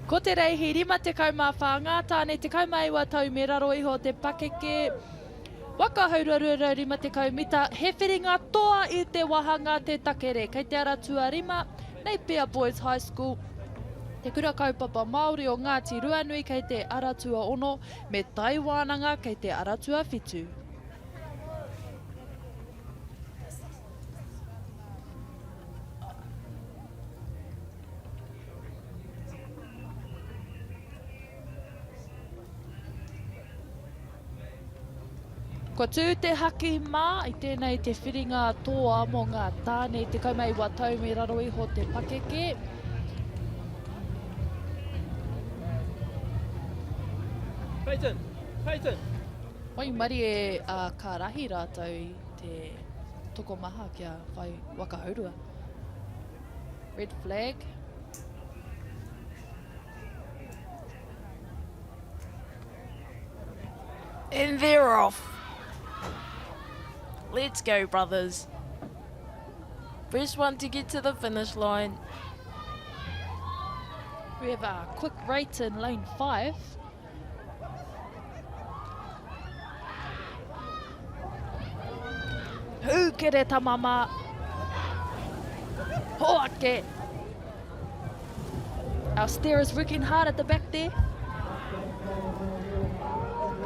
Ko te reihi 54 ngā tāne 19 tau me raro iho te pakeke. Waka haurua 250 mita, he whiringa toa i te wahanga te takere. Kei te ara tuarima, Napier Boys High School, Te Kura Kaupapa Māori o Ngāti Ruanui kei te ara tuaono, me Tai Wānanga kei te ara tuawhitu. Kua tū te haki mā i tēnei te whiringa toa mō ngā tāne 19 tau me raro iho te pakeke. Peyton! Peyton! Waimarie a ka rahi rātou i te tokomaha kia whai waka hourua. Red flag. And they're off. Let's go, brothers. First one to get to the finish line. We have a quick rate in lane 5. Hūkere tamama. Hoake. Our steerer's working hard at the back there.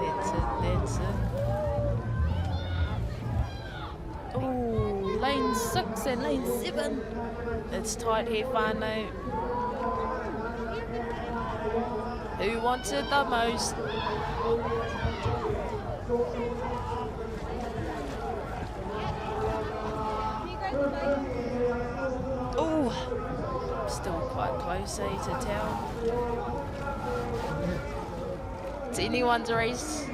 That's it, that's it. Ooh, lane 6 and lane 7. It's tight here, whānau. Who wants it the most? Oh, still quite close, eh, to tell. It's anyone's race.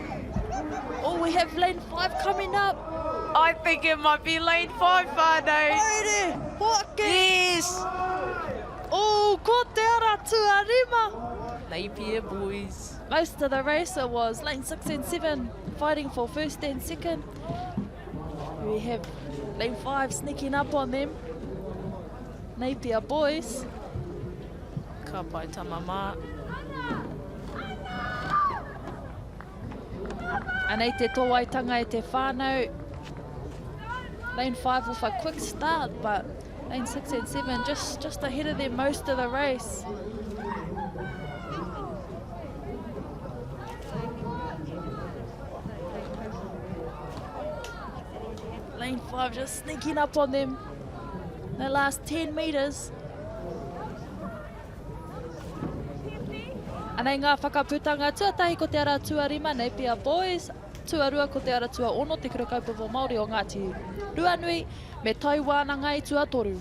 Oh, we have lane 5 coming up. I think it might be lane 5, whānau. Haere, hoake. Yes. Oh, ko te ara tuarima. Napier boys. Most of the race it was lane 6 and 7 fighting for first and second. We have lane 5 sneaking up on them. Napier boys. Ka pai tama mā. Anei te tōwaitanga e te whānau. Lane 5 with a quick start, but lane 6 and 7 just, just ahead of them most of the race. Lane 5 just sneaking up on them the last 10 metres. Anei ngā whakaputanga tuatahi ko te ara tuarima Napier Boys, tuarua ko te ara tuaono Te Kura Kaupapa Māori o Ngāti Ruanui me Tai Wānanga i tuatoru.